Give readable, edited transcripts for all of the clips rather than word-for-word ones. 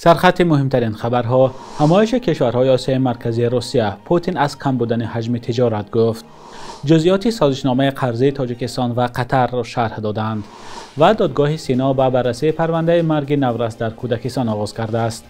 Сархати муҳимтарин хабарҳо: ҳамоиши кишварҳои Осиёи Марказии Русия. Путин аз кам будани ҳаҷми тиҷорат гуфт. Ҷузъиёти созишномаи қарзии Тоҷикистон ва Қатарро шарҳ доданд. Ва додгоҳи Сино ба баррасии парвандаи марги наврас дар Кӯдакистон оғоз кардааст.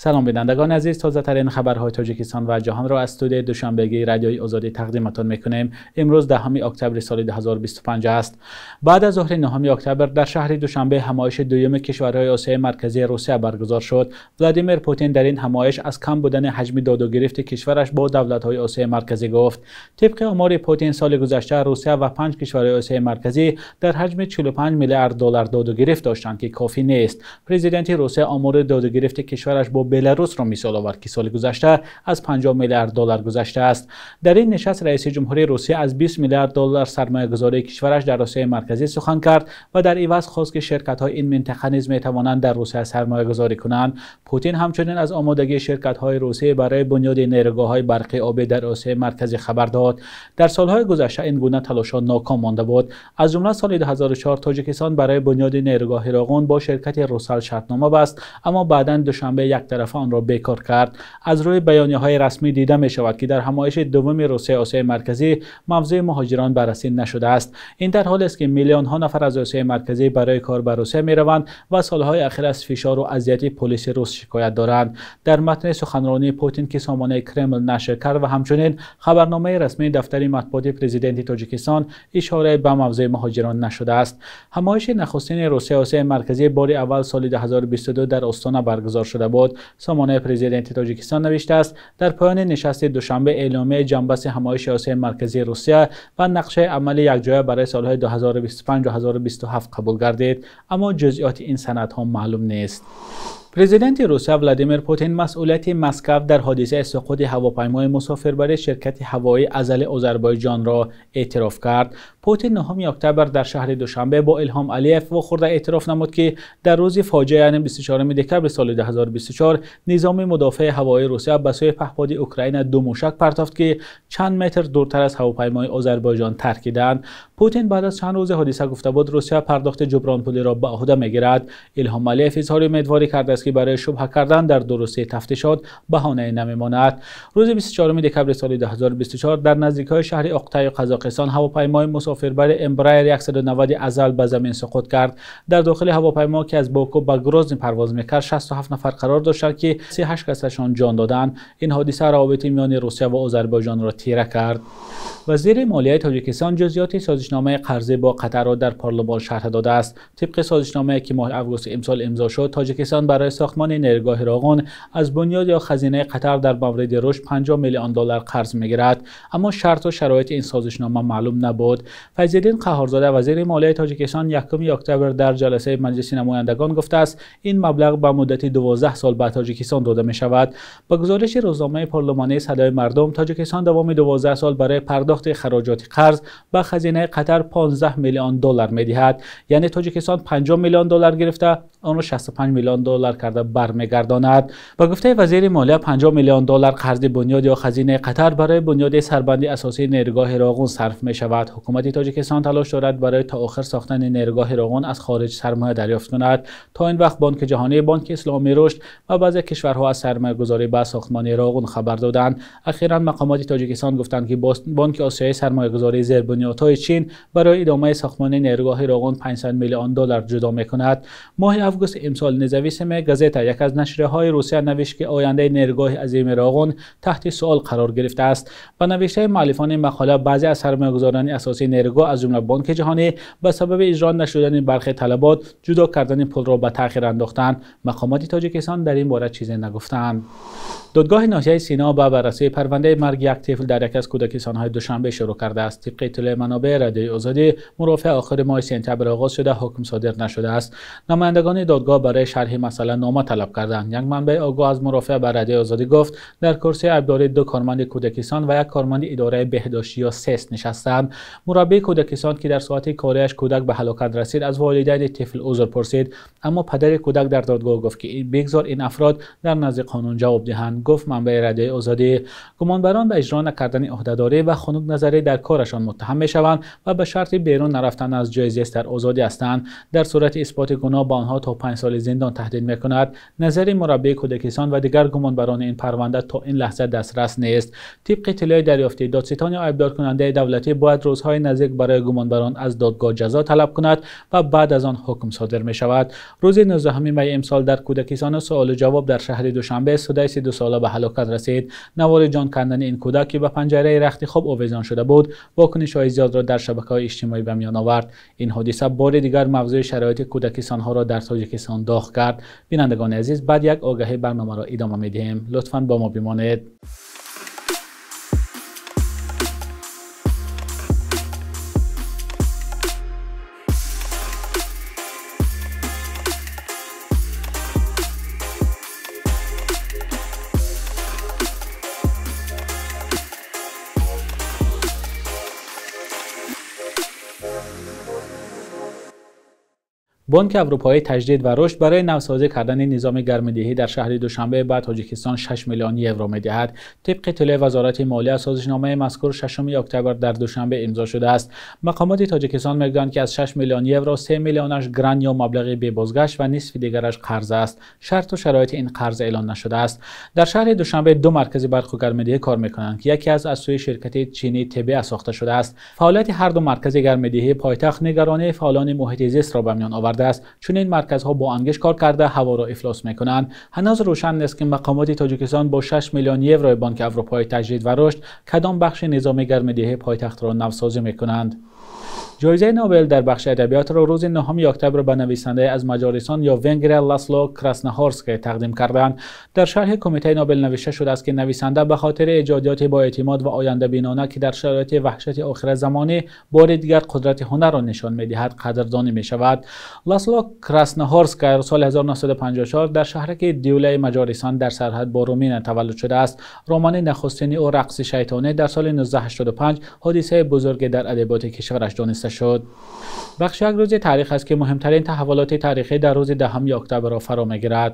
Салом бинандагони азиз, тозатарин хабарҳои Тоҷикистон ва ҷаҳонро аз студияи Душанбегии Радиои Озодӣ тақдиматон мекунем. Имрӯз 10 октябри соли 2025 аст. Баъд аз зуҳри 9 октябр дар шаҳри Душанбе ҳамоиши дуюми кишварҳои Осиёи Марказии Русия баргузор шуд. Владимир Путин дар ин ҳамоиш аз кам будани ҳаҷми додугирифти кишвараш бо давлатҳои Осиёи Марказӣ гуфт. Тибқи омори Путин, соли гузашта Русия ва 5 кишвари Осиёи Марказӣ дар ҳаҷми 45 миллиард доллар додугирифт доштанд, ки кофӣ нест. Президенти Русия омори додугирифти кишвараш бо Беларусро мисол овард, ки соли гузашта аз 50 миллиард доллар гузаштааст. Дар ин нишаст раиси ҷумҳурии Русия аз 20 миллиард доллар сармоягузории кишвараш дар Осиёи Марказӣ сухан кард ва дар иваз хост, ки ширкатҳои ин минтақа низ метавонанд дар Русия сармоягузорӣ кунанд. Путин ҳамчунин аз омодагии ширкатҳои Русия барои бунёди нерӯгоҳҳои барқи обӣ дар Осиёи Марказӣ хабар дод. Дар солҳои гузашта ин гуна талошҳо ноком монда буд. Аз ҷумла соли 2004 Тоҷикистон барои бунёди нерӯгоҳи Роғун бо ширкати Русал шартнома баст, аммо баъдан Душанбе як тарафа онро бекор кард. Аз рӯи баёнияҳои расмӣ дида мешавад, ки дар ҳамоиши дуюми Русия Осиёи Марказӣ мавзӯи муҳоҷирон баррасӣ нашудааст. Ин дар ҳолест, ки миллионҳо нафар аз Осиёи Марказӣ барои кор ба Русия мераванд ва солҳои ахир аз фишор ва азияти полиси рус шикоят доранд. Дар матни суханронии Путин, ки сомонаи Кремл нашр кард ва ҳамчунин хабарномаи расмии дафтари матбуоти президенти Тоҷикистон, ишора ба мавзӯи муҳоҷирон нашудааст. Ҳамоиши нахустини Русия Осиёи Марказӣ бори аввал соли 2022 дар Остона баргузор шуда буд. Сомонаи президенти Тоҷикистон навиштааст, дар поёни нишасти Душанбе эъломияи ҷанбаси ҳамоиши Осиёи Марказии Русия ва нақшаи амали якҷоя барои солҳои 2025-2027 қабул гардид, аммо ҷузъиёти ин санадҳо маълум нест. Президенти Русия Владимир Путин масъулияти Москва дар ҳодисаи суқути ҳавопаймои мусофирбари ширкати ҳавоии Азали Озарбойҷонро эътироф кард. Путин 9 октябр дар шаҳри Душанбе бо Илҳом Алиев вохӯрда эътироф намуд, ки дар рӯзи фоҷиа, яъне 24 декабри соли 2024, низоми мудофиаи ҳавоии Русия ба сӯи паҳподи Украина 2 мушак партофт, ки чанд метр дуртар аз ҳавопаймои Озарбойҷон таркиданд. Путин баъд аз чанд рӯзи ҳодиса гуфта буд, Русия пардохти ҷубронпулиро ба ӯҳда мегирад. Илҳом Алиев изҳори умедворӣ кардааст, ки барои шубҳа кардан дар дурустии тафтишот баҳонае намемонад. Рӯзи 24 декабри соли 2024 дар наздикиҳои шаҳри Оқтаю Қазоқистон ҳавопаймои мусофирбари Embraer 190 Азал ба замин суқут кард. Дар дохили ҳавопаймо, ки аз Боку ба Грозний парвоз мекард, 67 нафар қарор доштанд, ки 38 касашон ҷон доданд. Ин ҳодиса равобити миёни Русия ва Озарбойҷонро тира кард. Вазири молияи Тоҷикистон ҷузъиёти созишномаи қарзӣ бо Қатарро дар парлумон шарҳ додааст. Тибқи созишномае, ки моҳи августи имсол имзо шуд, Тоҷикистон барои сохтмони нерӯгоҳи Роғун аз бунёд ё хазинаи Қатар дар мавриди рушд 50 миллион доллар қарз мегирад, аммо шарту шароити ин созишнома маълум набуд. Файзиддин Қаҳорзода, вазири молияи Тоҷикистон, 1 октябр дар ҷаласаи Маҷлиси намояндагон гуфтааст, ин маблағ ба муддати 12 сол ба Тоҷикистон дода мешавад. Ба гузориши рӯзномаи парлумонии Садои мардум, Тоҷикистон давоми 12 сол барои пардохти хароҷоти қарз ба хазинаи Қатар 15 миллион доллар медиҳад. Яъне Тоҷикистон 50 миллион доллар гирифта, онро 65 миллион доллар карда бармегардонад. Ба гуфтаи вазири молия, 50 миллион доллар қарзи бунёд ё хазинаи Қатар барои бунёди сарбанди асосии нерӯгоҳи Роғун сарф мешавад. Ҳукумати Тоҷикистон талош дорад барои то охир сохтани нерӯгоҳи Роғун аз хориҷ сармоя дарёфт кунад. То ин вақт Бонки Ҷаҳонӣ, Бонки Исломии Рушд ва баъзе кишварҳо аз сармоягузорӣ ба сохтмони Роғун хабар доданд. Ахиран мақомоти Тоҷикистон гуфтанд, ки Бонки Осиёии сармоягузории зербунёдҳои Чин барои идомаи сохтмони нерӯгоҳи Роғун 500 миллион доллар ҷудо мекунад. Моҳи август имсол Независимая газета, яке аз нашрияҳои Русия, навишт, ки ояндаи нерӯгоҳи азими Роғун таҳти суол қарор гирифтааст. Ба навиштаи муаллифони мақола, баъзе аз сармоягузорони асосии нерӯгоҳ, аз ҷумла Бонки Ҷаҳонӣ, ба сабаби иҷро нашудани бархе талабот ҷудо кардани пулро ба таъхир андохтанд. Мақомоти Тоҷикистон дар ин бора чизе нагуфтанд. Додгоҳи ноҳияи Сино ба баррасии парвандаи марги як тифл дар яке аз кӯдакистонҳои Душанбе шурӯъ кардааст. Тибқи иттилои манобеи Радиои Озодӣ, мурофиа охири моҳи сентябр оғоз шуда, ҳукм содир нашудааст. Намояндагони додгоҳ барои шарҳи масъала нома талаб карданд. Як манбаи огоҳ аз мурофиа ба Радиои Озодӣ гуфт, дар курсии айбдорӣ 2 корманди кӯдакистон ва як корманди идораи беҳдоштӣ ё СЭС нишастаанд. Мураббии кӯдакистон, ки дар соати кориаш кӯдак ба ҳалокат расид, аз волидайни тифл узр пурсид, аммо падари кӯдак дар додгоҳ гуфт, ки бигзор ин афрод дар назди қонун ҷавоб диҳанд, гуфт манбаи Радиои Озодӣ. Гумонбарон ба иҷро накардани ӯҳдадорӣ ва хунукназарӣ дар корашон муттаҳам мешаванд ва ба шарти берун нарафтан аз ҷои зист дар озодӣ ҳастанд. Дар сурати исботи гуноҳ ба онҳо то 5 соли зиндон таҳдид мекунад. Назари мураббии кӯдакистон ва дигар гумонбарони ин парванда то ин лаҳза дастрас нест. Тибқи иттилои дарёфтӣ, додситони айбдоркунандаи давлатӣ бояд рӯзҳои наздик барои гумонбарон аз додгоҳ ҷазо талаб кунад ва баъд аз он ҳукм содир мешавад. Рӯзи 19 май имсол дар кӯдакистон суолу ҷавоб дар шаҳри Душанбе судаи 32 сола ба ҳалокат расид. Навори ҷон кандани ин кӯдак, ки ба панҷараи рахти хоб овезон шуда буд, вокунишҳои зиёдро дар шабакаҳои иҷтимоӣ ба миён овард. Ин ҳодиса бори дигар мавзӯи шароити кӯдакистонҳоро дар Тоҷикистон доғ кард. Бинандагони азиз, баъд як огаҳӣ барномаро идома медиҳем. Лутфан бо мо бимонед. Бонки Аврупоии Таҷдид ва Рушд барои навсозӣ кардани низоми гармидиҳӣ дар шаҳри Душанбе ба Тоҷикистон 6 миллион евро медиҳад. Тибқи иттилои Вазорати молия, созишномаи мазкур 6 октябр дар Душанбе имзо шудааст. Мақомоти Тоҷикистон мегӯянд, ки аз 6 миллион евро 3 миллионаш грант ё маблағи бебозгашт ва нисфи дигараш қарз аст. Шарту шароити ин қарз эълон нашудааст. Дар шаҳри Душанбе 2 маркази барқу гармидиҳӣ кор мекунанд, ки яке аз сӯи ширкати чинии ТБА сохта шудааст. Фаъолияти ҳар ду маркази гармидиҳии пойтахт нигаронии фаъолони муҳити зистро ба миён овард. Чунин марказҳо бо ангиш кор карда ҳаворо ифлос мекунанд. Ҳанӯз рӯшан нест, ки мақомоти Тоҷикистон бо 6 миллион еврои Бонки Аврупои Таҷдид ва Рушд кадом бахши низоми гармидиҳии пойтахтро навсозӣ мекунанд. Ҷоизаи Нобел дар бахши адабиётро рӯзи 9 октябр ба нависандаи аз Маҷористон ё Венгрия Ласло Красноҳорскай тақдим карданд. Дар шарҳи Кумитаи Нобел навишта шудааст, ки нависанда ба хотири эҷодиёти боэътимод ва ояндабинона, ки дар шароити ваҳшати охиразамонӣ бори дигар қудрати ҳунарро нишон медиҳад, қадрдонӣ мешавад. Ласло Красноҳорскай соли 1954 дар шаҳраки Дюлаи Маҷористон дар сарҳад бо Руминия таваллуд шудааст. Романи нахустини ӯ «Рақси шайтонӣ» дар соли 1985 ҳодисаи бузурге дар адабиёти кишвараш дониста шуд. Бахши як рӯзи таърих аст, ки муҳимтарин таҳаввулоти таърихӣ дар рӯзи 10 октябрро фаро мегирад.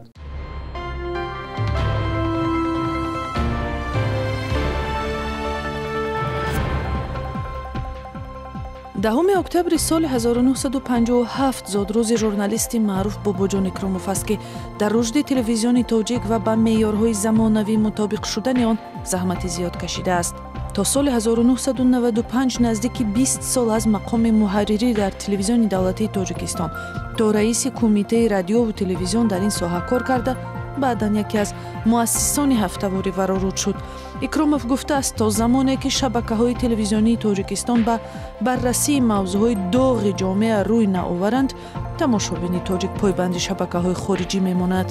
Даҳуми октябри соли 1957 зодрӯзи журналисти маъруф Бобоҷон Икромов аст, ки дар рушди телевизиони тоҷик ва ба меъёрҳои замонавӣ мутобиқ шудани он заҳмати зиёд кашидааст. То соли 1995 наздики 20 сол аз мақоми муҳаррирӣ дар телевизиони давлатии Тоҷикистон то раиси кумитаи радиову телевизион дар ин соҳа кор карда, баъдан яке аз муассисони ҳафтаворӣ вароруд шуд. Икромов гуфтааст, то замоне ки шабакаҳои телевизионии Тоҷикистон ба баррасии мавзӯъҳои доғи ҷомеа рӯй наоваранд, тамошобини тоҷик пойбанди шабакаҳои хориҷӣ мемонад.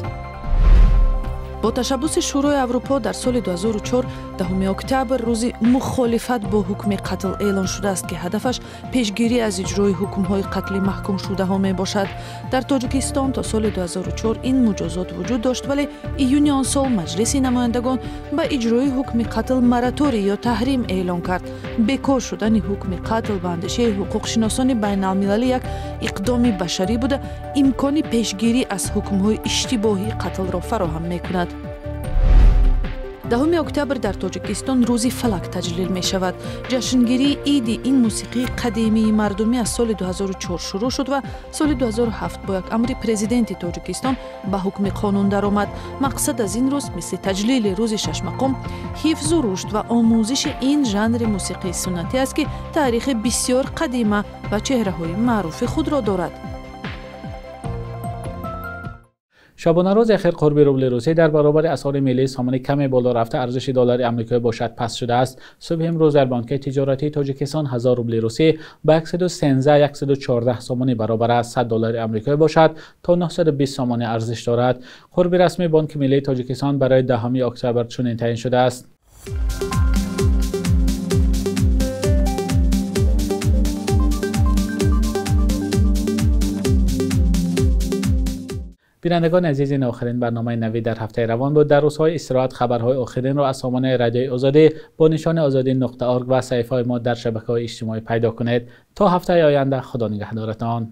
Бо ташаббуси Шӯрои Аврупо дар соли 2004 10 октябр рӯзи мухолифат бо ҳукми қатл эълон шудааст, ки ҳадафаш пешгирӣ аз иҷрои ҳукмҳои қатли маҳкумшудаҳо мебошад. Дар Тоҷикистон то соли 2004 ин муҷозот вуҷуд дошт, вале июни он сол Маҷлиси намояндагон ба иҷрои ҳукми қатл мораторий ё таҳрим эълон кард. Бекор шудани ҳукми қатл ба андешаи ҳуқуқшиносони байналмилалӣ як иқдоми башарӣ буда, имкони пешгирӣ аз ҳукмҳои иштибоҳии қатлро фароҳам мекунад. 10 октябр дар Тоҷикистон рӯзи фалак таҷлил мешавад. Ҷашнгирии иди ин мусиқии қадимии мардумӣ аз соли 2004 шурӯъ шуд ва соли 2007 бо як амри президенти Тоҷикистон ба ҳукми қонун даромад. Мақсад аз ин рӯз мисли таҷлили рӯзи шашмақом ҳифзу рушд ва омӯзиши ин жанри мусиқии суннатӣ аст, ки таърихи бисёр қадима ва чеҳраҳои маъруфи худро дорад. Шабонарӯзи охир қурби рубли русӣ дар баробари асъори миллии сомонӣ каме боло рафта, арзиши доллари амрикоӣ бошад паст шудааст. Субҳи имрӯз дар бонки тиҷоратии Тоҷикистон 1000 рубли русӣ ба 113-114 сомонӣ баробар аст. 100 доллари амрикоӣ бошад то 920 сомонӣ арзиш дорад. Қурби расмии Бонки миллии Тоҷикистон барои 10 октябр чунин таъин шудааст. Бинандагони азиз, ин охирин барномаи Навид дар ҳафтаи равон буд. Дар рӯзҳои истироҳат хабарҳои охиринро аз сомонаи Радиои Озодӣ бо нишони ozodi.org ва саҳифаҳои мо дар шабакаҳои иҷтимоӣ пайдо кунед. То ҳафтаи оянда, Худо нигаҳдоратон.